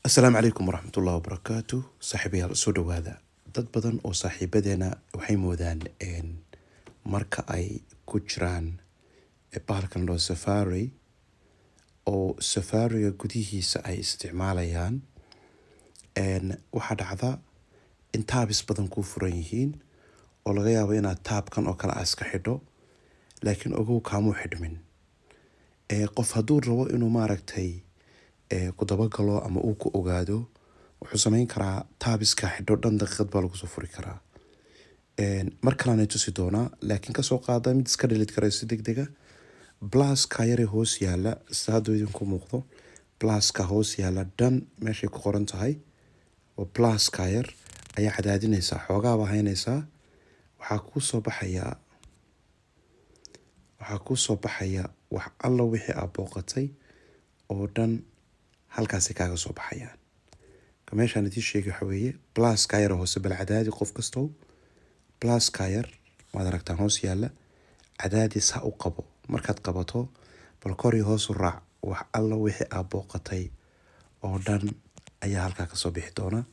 Asalaamu calaykum waraxmatullahi wabarakaatu. Saaxiibayaal, soo dhawaada. Dad badan oo saaxiibadeena waxay moodaan marka ay ku jiraan bahalkan loo Safari oo Safariga gudihiisa ay isticmaalayaan, waxaa dhacda in tabs badan kuu furan yihiin oo laga yaabo inaad tabkan oo kale aa iska xidho, laakiin ogow, kaamuu xidhmin. Qof hadduu rabo inuu maaragtay ku dabagalo ama uu ku ogaado, wuxuu sameyn karaa tabska xidho dhan daqiiqad baa lagu soo furi karaa. Mar kalena tusi doonaa, laakiin kasoo qaada mid iska delete karayso si degdega. Pluska yare hoos yaala, sida hadduu idinku muuqdo, pluska hoos yaala dhan meeshay ku qoran tahay oo pluska yar ayaa cadaadinaysaa, xoogaa baa haynaysaa. Waxaa kuu soo baxaya wax alla wixii aad booqatay oo dhan halkaasi kaaga soo baxayaan. Ka meeshaan idiin sheegay waxa weeye pluska yar hoose. Bal cadaadi, qof kastow, pluska yar waad aragtaan hoos yaala, cadaadis ha u qabo. Markaad qabato, bal kor iyo hoos u raac, wax alla wixii aad booqatay oo dhan ayaa halkaa kasoo bixi doona.